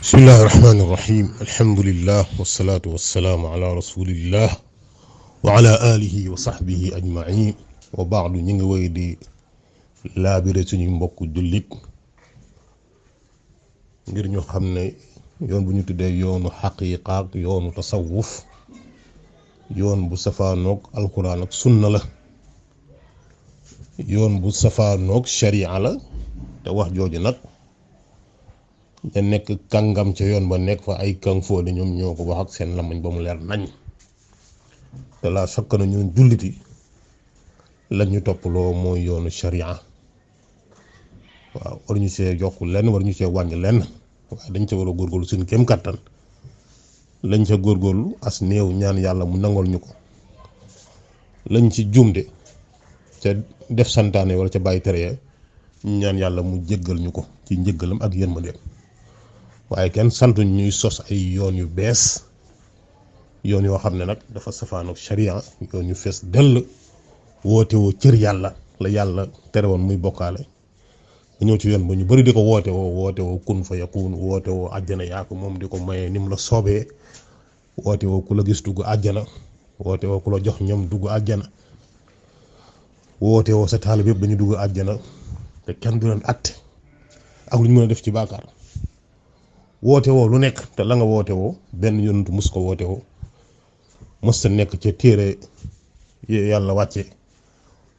bismillahi rahmaani rahim alhamdulillah wasalaatu wasalaamu ala rasulillah wa ala alihi wa sahbihi ajmain wa baadu ñu ngi woy di laabire suñu mbokk jullit ngir ñu xam ne yoon bu ñu tuddee yoonu xaqiiqa ak yoonu tasawuf yoon bu safaanoog alquran ak sunna la yoon bu safaanoog sharia la te wax jooju nag ña nekk kàngam ca yoon ba nekk fa ay kàng foo de ñoom ñoo ko wax ak seen lamañ ba mu leer nañ te laa sakk na ñun julliti lañ ñu toppaloo mooy yoonu sharia waaw war ñu see yokk lenn war ñu see wàññi lenn waaye dañ ca war a góorgóorlu suñu kéem kattan lañ ca góorgóorlu as néew ñaan yàlla mu nangool ñu ko lañ ci jumde ca def santaane wala ca bàyyi tere ñaan yàlla mu jéggal ñu ko ci njéggalam ak yërmandeem waaye kenn santu ñuy sos ay yoon yu bees yoon yoo xam ne nag dafa safaanook sharia yoon yu fees dell woote woo cër yàlla la yàlla tere woon muy bokkaale nga ñëw ci yoon ba ñu bari di ko woote woo kun fa yakun woote woo àjjana yaa ko moom di ko mayee ni mu la soobee woote woo ku la gis dugg àjjana woote woo ku la jox ñam dugg àjjana woote woo sa taalib yëpp dañu dugg àjjana te kenn du leen atte ak lu ñu mën a def ci baakaar woote woo lu nekk te la nga woote woo benn yonent mus ko woote woo mos ta nekk ca téere yàlla wàcce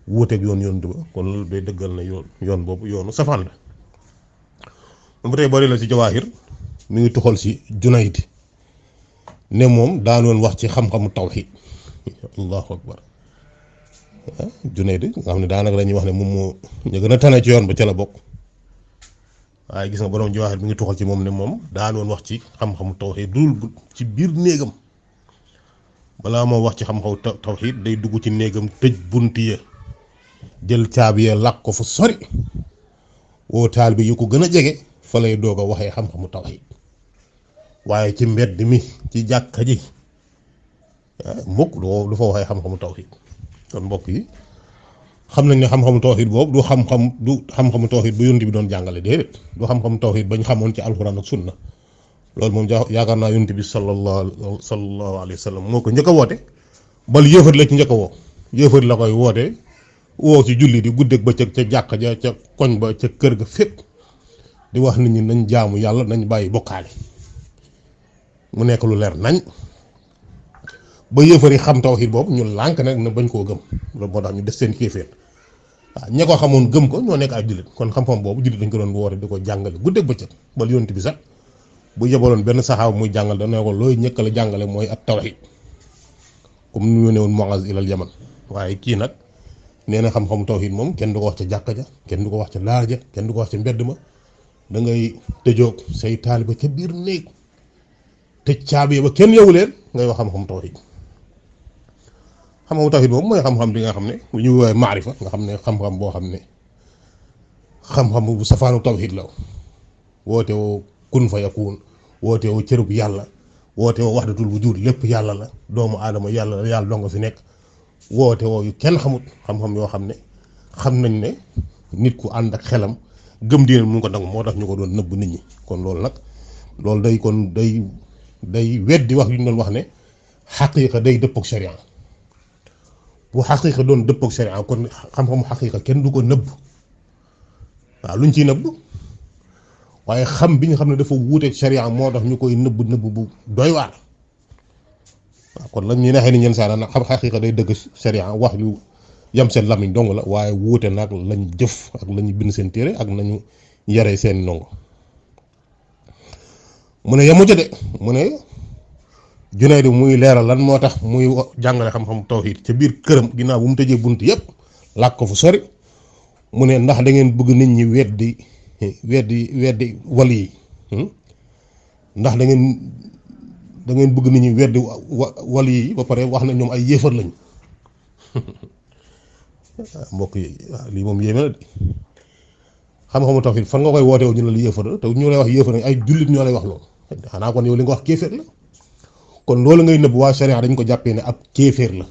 wuuteeg yoon yonent ba kon loolu day dëggal na yoon boobu yoonu safaan la moom ba tey bari la ci jawaahir mi ngi tuxal si Junayd ne moom daan woon wax ci xam-xamu tawxiid allahu akbar Junayd nga xam ne daanaka la ñuy wax ne moom moo ñu gën a tane ci yoon ba ca la bokk waaye gis nga borom jawaahir mi ngi tuxal ci moom ne moom daan woon wax ci xam-xamu tawxiid dul ci biir néegam balaa moo wax ci xam-xamu tawxiid day dugg ci néegam tëj bunt ya jël caabi ya làq ko fu sori woo taal bi yu ko gën a jege fa lay doog a waxee xam-xamu tawxiid waaye ci mbedd mi ci jàkka ji mukk du fa waxee xam-xamu tawxiid kon mbokk yi xam nañ ne xam-xamu tawxiid boobu du xam-xamu tawxiid bu yonent bi doon jàngale déedéet du xam-xamu tawxiid bañ xamoon ci alxuraan ak sunna loolu moom yaakaar naa yonent bi sallallahu alayhi wa sallam moo ko njëkk a woote bal yëfat la ci njëkk a woo yëfat la koy woote woo ci julli di guddeeg bëccëg ca jàkka ja ca koñ ba ca kër ga fépp di wax nit ñi nañ jaamu yàlla nañ bàyyi bokkaale mu nekk lu leer nañ ba yëfari xam tawxiid boobu ñu lànk nag na bañ koo gëm loolu moo tax ñu def seen kéeféer waaw ña ko xamoon gëm ko ñoo nekk ay jullit kon xam-xam boobu jullit dañ ko doon woote di ko jàngale guddeeg bëccëg bal yonent bi sax bu yebaloon benn saxaaba muy jàngal dana ko looy ñëkkal a jàngale mooy at tawxiid comme nu ñu ne woon Muaz ilal Yaman waaye kii nag nee na xam-xamu tawxiid moom kenn du ko wax ca jàkka ja kenn du ko wax ca laar ja kenn du ko wax ca mbedd ma da ngay tëjoog say taaliba ca biir néeg tëj caabi ba kenn yewu leen ngay wax xam-xamu tawxiid xam-xamu tawxiid boobu mooy xam-xam bi nga xam ne bu ñu woowee maarifa nga xam ne xam-xam boo xam ne xam-xam bu safaanu tawxiid la woote woo kun fa yakun woote woo cërub yàlla woote woo waxdatul wujud lépp yàlla la doomu aadama yàlla la yàlla donga fi nekk woote woo yu kenn xamut xam-xam yoo xam ne xam nañ ne nit ku ànd ak xelam gëm diine mu ngi ko nangu moo tax ñu ko doon nëbb nit ñi kon loolu nag loolu day weddi wax yu ñu doon wax ne xaqiiqa day dëppook sharia bu xaqiiqa doon dëppook sharia kon xam-xamu xaqiiqa kenn du ko nëbb waaw luñ ciy nëbb waaye xam bi ñu xam ne dafa wuuteeg sharia moo tax ñu koy nëbb bu doy waar waaw kon lañ ñuy neexee ni ñenn saa nag xam xaqiiqa day dëgg sharia wax yu yam seen lamiñ dong la waaye wuute nag lañ jëf ak lañu bind seen téere ak nañu yare seen ndongo mu ne yamu ca de mu ne Junayd muy leeral lan moo tax muy jàngale xam-xam tawxiid ca biir këram ginnaaw bu mu tëjee bunt yépp làkk ko fu sori mu ne ndax da ngeen bëgg nit ñi weddi wali yi ndax da ngeen bëgg nit ñi weddi wali yi ba pare wax na ñoom ay yéefar lañu mbokk yi waaw lii moom yéeme la de xam-xamu tawxiid fan nga koy woote wu ñu la lu yéefar la te ñu lay wax yéefar ay jullit ñoo lay wax loolu xanaa kon yow li nga wax kéeféer la kon loolu ngay nëbb waa sharia dañ ko jàppee ne ab kéeféer la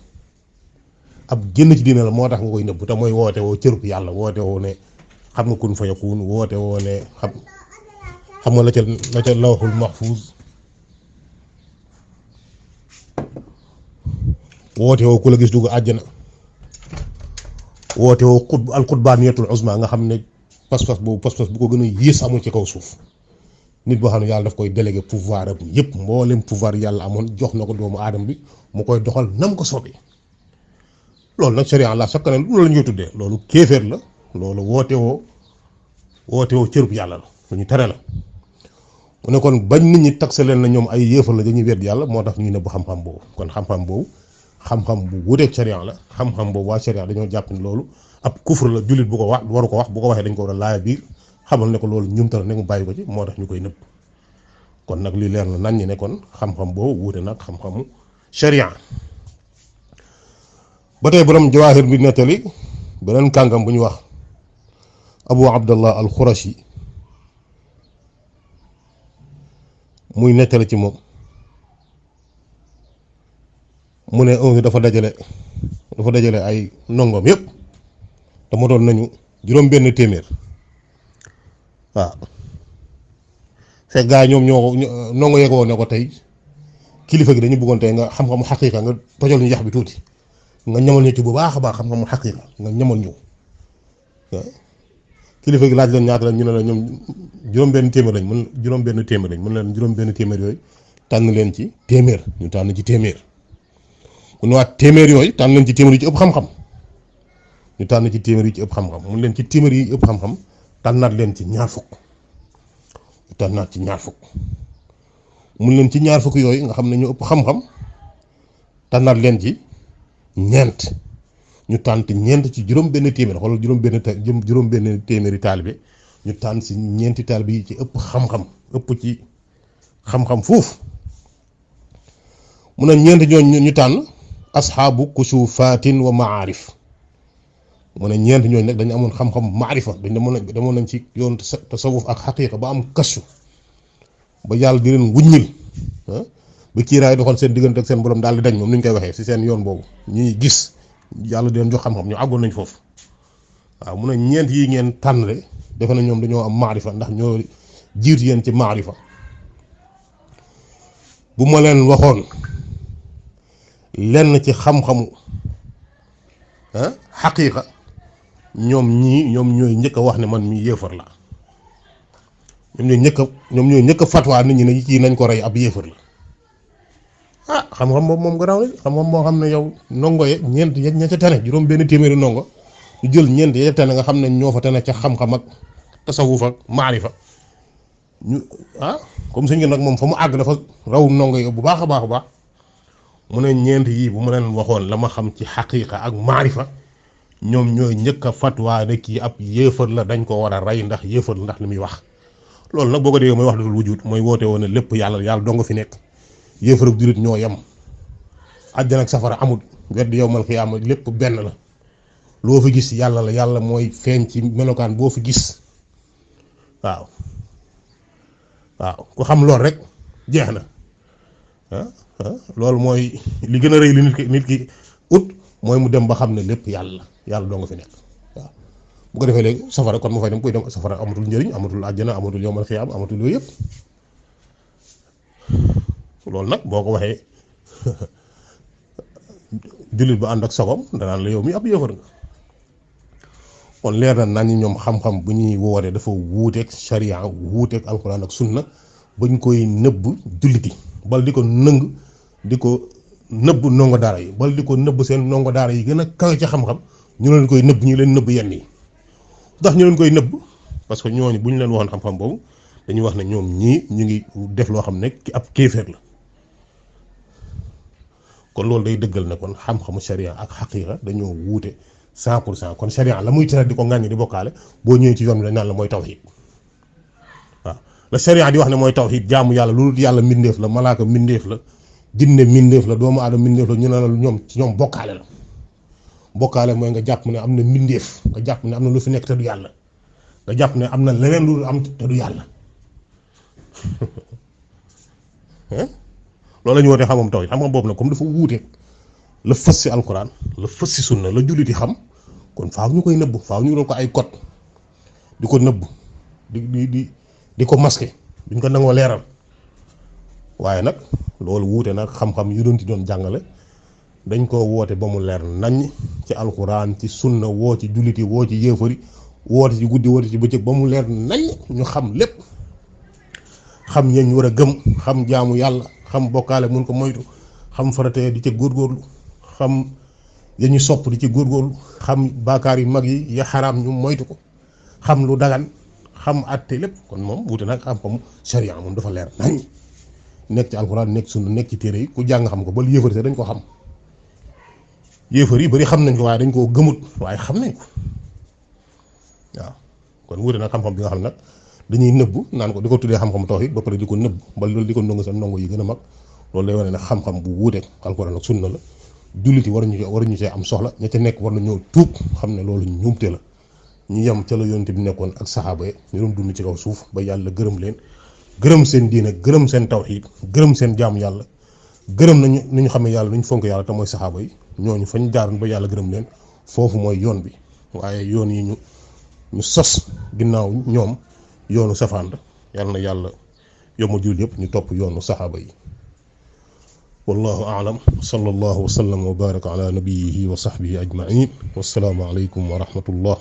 ab génn ci diine la moo tax nga koy nëbb te mooy woote woo cërub yàlla woote woo ne xam nga kun fa yakun woote woo ne xam nga la ca lawhul mahfuz woote woo ku la gis dugg àjjana woote woo alqutbaaniyatul uzma nga xam ne pas-pas bu ko gën a yées amul ci kaw suuf nit boo xam ne yàlla daf koy délégué pouvoir am yëpp mboolem pouvoir yàlla amoon jox na ko doomu aadama bi mu koy doxal nam ko soobee loolu nag sharia la sakk ne loolu la ñuy tuddee loolu kéeféer la loolu woote woo cërub yàlla la lu ñu tere la mu ne kon bañ nit ñi taxe leen na ñoom ay yéefar la dañuy wedd yàlla moo tax ñuy nëbb xam-xam boobu kon xam-xam boobu xam-xam bu wuteeg sharia la xam-xam boobu waa sharia dañoo jàpp ne loolu ab kufur la jullit bu ko wax waru ko wax bu ko waxee dañ ko war a laaya biir xamal ne ko loolu ñumtal ne mu bàyyi ko ci moo tax ñu koy nëbb kon nag li leer na nañ ñi ne kon xam-xam boobu wuute nag xam-xamu sharia ba tey borom jawaahir bi nettali beneen kàngam bu ñu wax abu abdallah al xurashi muy nettali ci moom mu ne dafa dajale ay ndongoom yépp te motoon nañu juróom benn téeméer waaw fekk gaa ñoom ñoo ndongo yeeg woon ne ko tey kilifa gi dañu bëggoon tey nga xam-xamu xaqiiqa nga tojal ñu yax bi tuuti nga ñamal ñu ci bu baax a baax xam-xamu xaqiiqa nga ñamal ñu kilifa gi laaj leen ñaata la ñu ne la ñoom juróom-benn téeméer lañ mën juróom-benn téeméer lañ mën leen juróom-benn téeméer yooyu tànn leen ci téeméer ñu tànn ci téeméer mu ne waat téeméer yooyu tànn leen ci téeméer yi ci ëpp xam-xam ñu tànn ci téeméer yi ci ëpp xam-xam mun leen ci téeméer yi ëpp xam-xam tànnaat leen ci ñaar fukk ñu tànnaat ci ñaar fukk mun leen ci ñaar fukk yooyu nga xam ne ñu ëpp xam-xam tànnaat leen ci ñeent ñu tànn ci ñeent ci juróom-benn téeméer xoolal juróom-benn téeméeri taalibe ñu tànn si ñeenti taalibe yi ci ëpp xam-xam ëpp ci xam-xam foofu mu ne ñeent ñooñu ñu tànn asxaabu kusuufaatin wa maarif mu ne ñeent ñooñu nag dañu amoon xam-xam maarifa dañ demoon nañ ci yoon tasawuf ak xaqiiqa ba am kasu ba yàlla di leen wuññil ba kiiraay doxoon seen diggante ak seen borom daal di dañ moom ni ñu koy waxee si seen yoon boobu ñuy gis yàlla di leen jox xam-xam ñu àggoon nañ foofu waaw mu ne ñeent yi ngeen tànn de defe na ñoom dañoo am maarifa ndax ñoo jiitu yéen ci maarifa bu ma leen waxoon lenn ci xam-xamu xaqiiqa ñoom ñooy njëkk a wax ne man mi yéefar la ñoom ñooy njëkk a fatwaa nit ñi ne kii nañ ko rey ab yéefar la xam-xam boobu moom gannaaw la xam-xam moo xam ne yow ndongo ye ñeent ña ca tane juróom benn téeméeri ndongo ñu jël ñeent ya ca tane nga xam ne ñoo fa tane ca xam-xam ak tasawuf ak maarifa ñu comme sëñ nag moom fa mu àgg dafa raw ndongo yi bu baax a baax a baax mu ne ñeent yii bu ma leen waxoon la ma xam ci xaqiiqa ak maarifa ñoom ñooy njëkk a fatwaa ne kii ab yéefar la dañ ko war a rey ndax yéefar la ndax li muy wax loolu nag boo ko déggee mooy wax dul wujud mooy woote woon ne lépp yàlla dong fi nekk yéefar ak jullit ñoo yem àjjana ak safara amul wedd yowmal xiyaama lépp benn la loo fi gis yàlla la yàlla mooy feeñ ci melokaan boo fi gis waaw ku xam loolu rek jeex na loolu mooy li gën a rëy li nit ki ut mooy mu dem ba xam ne lépp yàlla doo nga fi nekk waaw bu ko defee léegi safara kon mu fay dem koy dem safara amatul njëriñ amatul àjjana amatul yowmal xiyaam amatul yooyu yëpp loolu nag boo ko waxee jullit ba ànd ak sagom danaan la yow mi ab yëfar nga kon leer na nañ ñoom xam-xam bu ñuy wooree dafa wuuteeg sharia wuuteeg alxuraan ak sunna bañ koy nëbb julliti bal di ko di ko nëbb ndongo daara yi bal di ko nëbb seen ndongo daara yi gën a kawe ci xam-xam ñu leen koy nëbb ñu leen nëbb yenn yi ndax ñu leen koy nëbb parce que ñooñu bu ñu leen waxoon xam-xam boobu dañuy wax ne ñoom ñii ñu ngi def loo xam ne ki ab kéeféer la kon loolu day dëggal ne kon xam-xamu sharia ak xaqiiqa dañoo wuute 100% kon sharia la muy tere di ko ŋàññi di bokkaale boo ñëwee ci yoon bi dañ naan la mooy tawxiid waaw la sharia di wax ne mooy tawxiid jaamu yàlla lu dul yàlla mbindeef la malaaka mbindeef la jinne mbindeef la doomu aadama mbindeef la ñu ne la ñoom bokkaale la bokkaale mooy nga jàpp ne am na mbindeef nga jàpp ne am na lu fi nekk te du yàlla nga jàpp ne am na leneen lu am te du yàlla loolu la ñu wootee xam-xam tawhiid xam-xam boobu nag comme dafa wuuteeg la fës si alquran la fës si sunna la jullit yi xam kon faaw ñu koy nëbb faaw ñu doon ko ay code di ko nëbb di ko masqué duñ ko nangoo leeral waaye nag loolu wuute nag xam-xam yu doon ci doon jàngale dañ koo woote ba mu leer nañ ci alxuraan ci sunna woo ci julliti woo ci yéefari woote ci guddi woote ci bëccëg ba mu leer nañ ñu xam lépp xam ñeen war a gëm xam jaamu yàlla xam bokkaale mun ko moytu xam farate di ca góorgóorlu xam ya ñu sopp di ci góorgóorlu xam baakaar yu mag yi ya xaraam ñu moytu ko xam lu dagan xam àtte lépp kon moom wuute nag xam-xamu sharia moom dafa leer nañ nekk ci alxuraan nekk sunna nekk ci téere yi ku jàng xam ko ba yéefari sax dañ ko xam yéefar yi bari xam nañ ko waaye dañ koo gëmut waaye xam nañ ko waaw kon wuute nag xam-xam bi nga xam ne nag dañuy nëbbu naan ko di ko tuddee xam-xam tawhid ba pare di ko nëbb ba loolu di ko ndongo sa ndongo yi gën a mag loolu lay wane ne xam-xam bu wuuteeg alxuraan ak sunna la jullit yi waruñu see am soxla ña ca nekk war nañoo tuub xam ne loolu ñuumte la ñu yem ca la yonent bi nekkoon ak saxaaba yi ñu doon dund ci kaw suuf ba yàlla gërëm leen gërëm seen diine gërëm seen tawhid gërëm seen jaamu yàlla gërëm nañu ni ñu xamee yàlla nu ñu fonk yàlla te mooy saxaaba yi ñooñu fañ jaaroon ba yàlla gërëm leen foofu mooy yoon bi waaye yoon yi ñu sos ginnaaw ñoom yoonu safaan la yàlla na yàlla yomma jul yëpp ñu topp yoonu saxaaba yi wallahu a'lam sallallahu wa sallam wa baraka ala nabiyihi wa sahbihi ajma'in wassalaamu alaykum wa rahmatullah